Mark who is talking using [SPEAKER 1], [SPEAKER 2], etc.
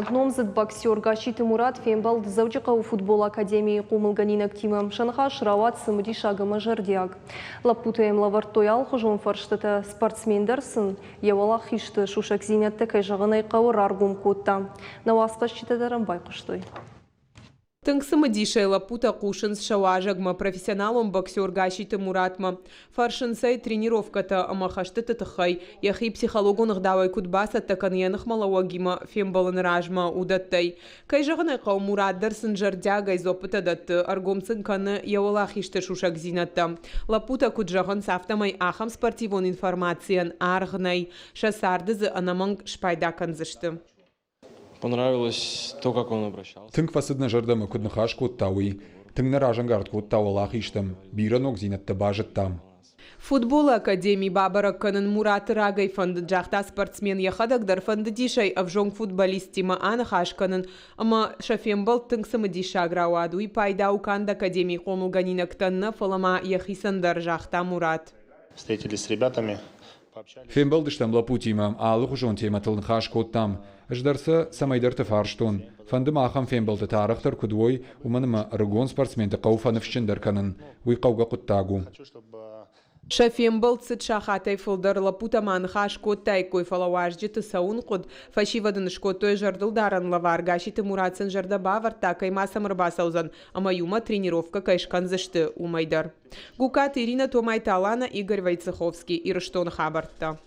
[SPEAKER 1] Номдзыд боксер Гасситы Мурат фембӕлд Дзӕуджыхъӕуы футболы академийы хъомылгӕнинӕгтимӕ. Сӕ ныхас рауад цымыдисаг ӕмӕ зӕрдиаг. Лӕппутӕ йӕм лӕвӕрдтой алыхуызон фӕрстытӕ, спортсмен дӕр сын йӕ уӕлахизты сусӕгдзинӕдтӕ, кӕй зӕгъын ӕй хъӕуы, раргом кодта. Нӕ уацхӕсджытӕ дӕр ӕм байхъуыстой.
[SPEAKER 2] Тынг цымыдисӕй лӕппутӕ хъусынц сӕ уазӕгмӕ, профессионалон боксер Гасситы Муратмӕ. Фӕрсынц ӕй тренировкӕтӕ ӕмӕ хӕстыты тыххӕй, йӕхи психологон ӕгъдауӕй куыд бацӕттӕ кӕны йӕ ныхмӕлӕууӕгимӕ фембӕлыны размӕ, уыдӕттӕй. Кӕй зӕгъын ӕй хъӕуы, Мурат дӕр сын зӕрдиагӕй дзуӕппытӕ дӕтты, ӕргом сын кӕны йӕ уӕлахизты сусӕгдзинӕдтӕ. Лӕппутӕ куыд зӕгъынц, афтӕмӕй ахӕм спортивон информацийӕн аргъ нӕй, сӕ царды дзы ӕнӕмӕнг спайда кӕндзысты.
[SPEAKER 3] Понравилось то, как он обращался.
[SPEAKER 4] Тынг фӕцыд нӕ зӕрдӕмӕ, куыд ныхас кодта, уый. Тынг нӕ разӕнгард кодта уӕлахизтӕм, бирӕ ногдзинӕдтӕ базыдтам.
[SPEAKER 2] Футболы академи бабӕрӕг кӕнын Мураты рагӕй фӕндыд, загъта спортсмен йӕхӕдӕг дӕр фӕндыдис ӕй ӕвзонг футболисттимӕ аныхас кӕнын ӕмӕ сӕ фембӕлд тынг цымыдисаг рауад. Уый пайда у канд академийы хъомылгӕнинӕгтӕн нӕ, фӕлӕ ма йӕхицӕн дӕр, загъта Мурат.
[SPEAKER 5] Встретились с ребятами,
[SPEAKER 4] Фембӕлдыстӕм лӕппутимӕ, алыхуызон темӕтыл ныхас кодтам. Ӕз дӕр сӕ цӕмӕйдӕрты фарстон. Фӕнды мӕ ахӕм фембӕлдтытӕ арӕхдӕр куыд уой, уымӕн ӕмӕ ӕрыгон спортсменты хъӕуы фӕныфсджындӕр кӕнын. Уый хъӕугӕ хъуыддаг у.
[SPEAKER 2] Сӕ фембӕлд цыд сахатӕй фылдӕр. Лӕппутӕ ма ныхас кодтаиккой, фӕлӕ уазджыты цӕуын хъуыд. Фӕсивӕд ын скодтой зӕрдылдарӕн лӕвар. Гасситы Мурат сын зӕрдӕ бавӕрдта, кӕй ма сӕм ӕрбацӕудзӕн ӕмӕ иумӕ тренировкӕ кӕй скӕндзысты, уымӕй дӕр. Гукаты Ирина, Томайты Алана, Игорь Войцеховский. Ирыстоны хабӕрттӕ.